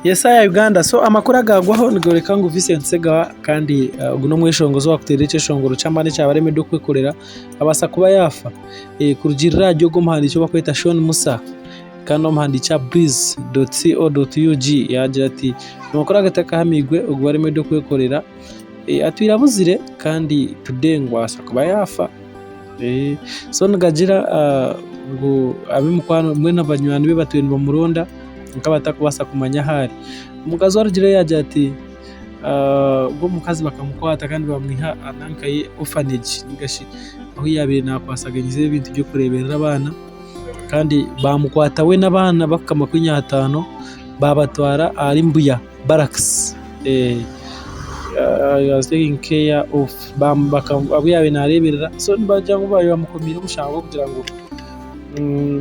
Yesaya Uganda so amakuru agagwaho nigoreka ngu Vincent Ssegawa kandi ogu n'omweshongozi owakuteera ekyeshongoro ky'amaani ekyabaremedde okwekorera abaasa kuba yaafa. Kurugiirira ahari ogu omuhandiiki ou barikweta Sean Musa kandi n'omuhandiiki aha breeze.co.ug yaagira ati amakuru agatakahamiibwe ogu baremedde okwekorera atwire abuzire kandi today ngu abaasa kuba yaafa. So nigagira ngu ab'emikwano mbwenu banywani be batwire nibamuronda kwonka batakubaasa kumanya ahu ari. Omukazi owarugireyo yaagira ati ogwo omukazi bakamukwata kandi bamwiha aha nanka ye orphanage ninga shi ahu yaabaire naakwasaganyiza ebintu by'okureeberera abaana kandi baamukwata we n'abaana bakuhika 50 baabatwara ahari Mbuya Barracks. He was taken care of abu yaabaire naareeberera so nibagira ngu baabaire bamukomeire omushango gw'okugira ngu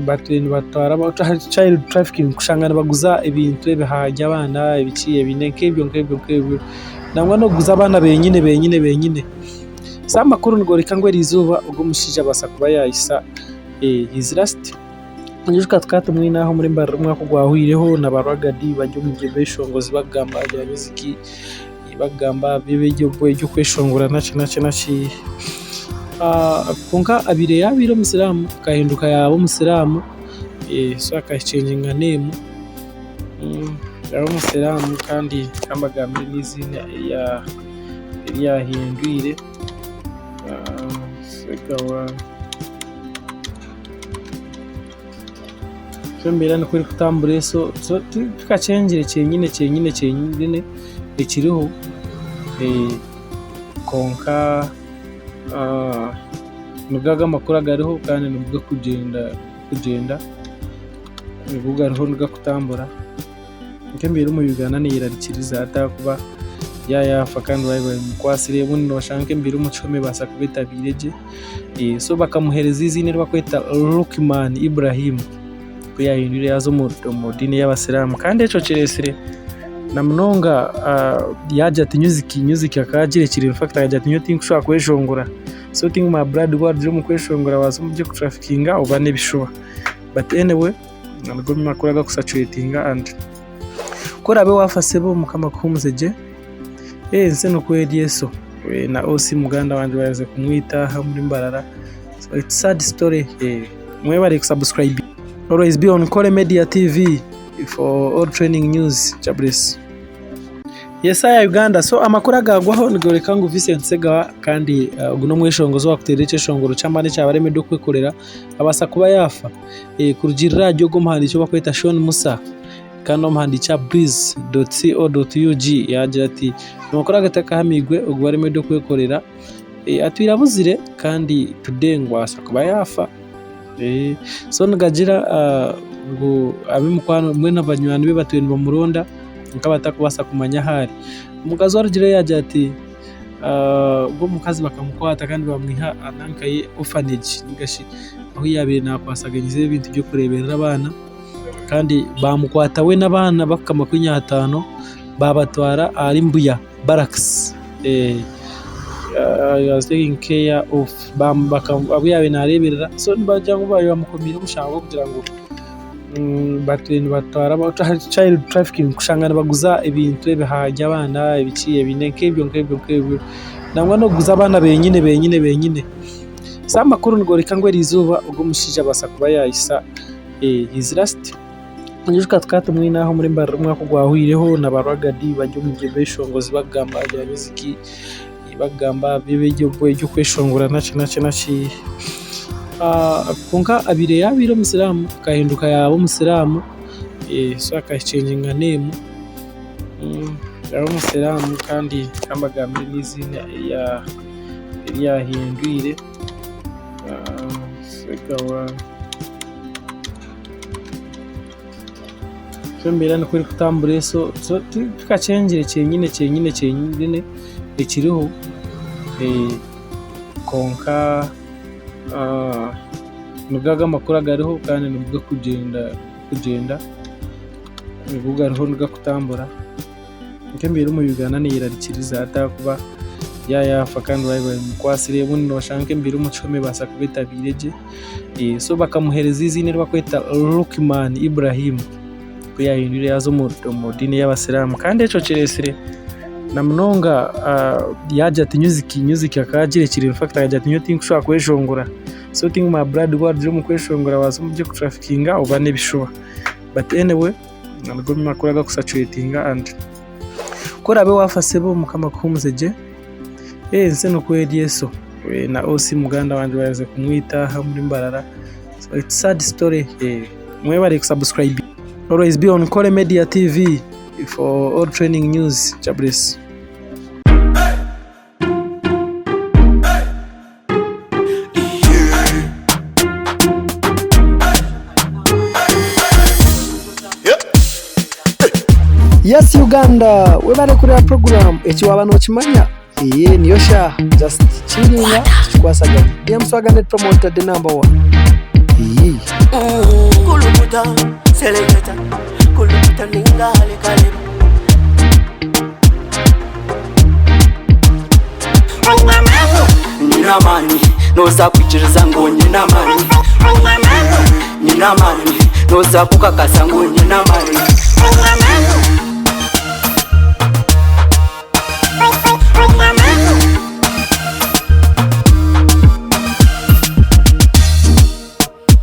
batwire nibatwara child trafficking kushanga nibaguza ebintu ebihaha by'abaana ebiki ebindi nk'ebyo nk'ebyo nk'ebyo nangwa n'okuguza abaana benyine benyine benyine. So amakuru nigooreka ngu eriizooba ogu omushaija abaasa kuba yaahisa his last. Nyijuka tukaba tumwine aha omuri Mbarara omwaka ogwahweireho na ba Rwagadi bari omu byeshongozi barikugamba aha bya muziki, barikugamba aha by'okweshongora naki naki naki. Kwonka abaire yaabaire omusiraamu akahinduka yaaba omusiraamu so akacengyinga name yaaba omusiraamu kandi ka mbagambire n'eiziina eri yaahindwire. Embeera nikwo erikutambura so tikakyengire kyenyine kyenyine kyenyine ekiriho kwonka nigo ago amakuru agariho kandi nigo garikugyenda nigo gariho nigarikutambura. Kwonka embeera omu Uganda neyerarikiriza hati ahakuba yaafa kandi baaba bamukwatsire obundi noshanga nk'embeera omu kihome ebaasa kuba etabaire gye. So bakamuheereza eiziina eri barikweta Luqman Ibrahim ku yaahindwire yaaza omu diini y'abasiraamu kandi ekyo kireetsire na munonga yaagira ati music, music akaba agirekire in fact akagira ati nyowe tinkushobora kweshongora so tinkumanya blood ku waarugire omu kweshongora waaza omu by'okuturafikinga oba n'ebishuba but anyway. Nigo makuru agakusacuratinga and ku oraabe waafa sebo mukama akuhuumuze gye. Ensi nikwo eri eso. Na OC muganda wangye baaherize kumwita aha omuri Mbarara. So it's sad story. Mwebare kusubscribinga. Always be on Kore Media TV for all trending news. Jah bless. Yesaya Uganda so amakuru agagwaho nigoreka ngu Vincent Ssegawa kandi ogu n'omweshongozi owakuteera ekyeshongoro ky'amaani ekyabaremedde okwekorera abaasa kuba yaafa. Kurugiirira ahari ogu omuhandiiki ou barikweta Sean Musa kandi n'omuhandiiki aha breeze.co.ug yaagira ati amakuru agatakahamiibwe ogu baremedde okwekorera atwire abuzire kandi today ngu abaasa kuba yaafa. So nigagira ngu ab'emikwano mbwenu banywani be batwire nibamuronda kwonka batakubaasa kumanya ahu ari. Omukazi owarugireyo yaagira ati Ogwo omukazi bakamukwata kandi bamwiha aha nanka ye orphanage ninga shi ahu yaabaire naakwasaganyiza ebintu by'okureeberera abaana kandi baamukwata we n'abaana bakuhika 50 baabatwara ahari Mbuya Barracks he was taken care of abu yaabaire naareeberera so nibagira ngu baabaire bamukomeire omushango gw'okugira ngu Batwire nibatwara child trafficking kushanga nibaguza ebintu ebihaha by'abaana ebiki ebindi nk'ebyo nk'ebyo nk'ebyo nangwa n'okuguza abaana benyine benyine benyine. So amakuru nigoreka ngu eriizooba ogu omushaija abaasa kuba yaahisa his last. Nyijuka tukaba tumwine aha omuri Mbarara omwaka ogwahweireho na ba Rwagadi bari omu byeshongozi barikugamba aha bya muziki. Bakugamba aha by'okweshongora naki naki naki. Kwonka abaire yaabaire omusiraamu akahinduka yaaba omusiraamu so akacengyinga name yaaba omusiraamu kandi ka mbagambire n'eiziina eri yaahindwire. Embeera nikwo erikutambura so tikakyengire kyenyine kyenyine kyenyine ekiriho kwonka nigo ago amakuru agariho kandi nigo garikugyenda nigo gariho nigarikutambura. Kwonka embeera omu Uganda neyerarikiriza hati ahakuba yaafa kandi baaba bamukwatsire obundi noshanga nk'embeera omu kihome ebaasa kuba etabaire gye. So bakamuheereza eiziina eri barikweta Luqman Ibrahim ku. ku yaahindwire yaaza omu diini y'abasiraamu kandi ekyo kireetsire na munonga yaagira ati music, music akaba agirekire in fact akagira ati nyowe tinkushobora kweshongora so my blood ku waarugire omu kweshongora waaza omu by'okuturafikinga oba n'ebishuba but anyway nigo makuru agakusacuratinga and ku oraabe waafa sebo mukama akuhuumuze gye ensi nikwo eri eso na OC muganda wangye baaherize kumwita aha omuri Mbarara so it's sad story mwebare kusubscribinga always be on Kore Media TV for all trending news Jah bless. Yes Uganda webare kureba program eki waba nokimanya eye niyo shaaha just chillinga tukikwasaganya DM Swagger Net Promoter the number one eye. Kulukuta, seleketa, kulukuta ninga hale Nyine amaani noza kwikiriza ngu nyine amaani Nyine amaani noza kukakasa ngu nyine amaani.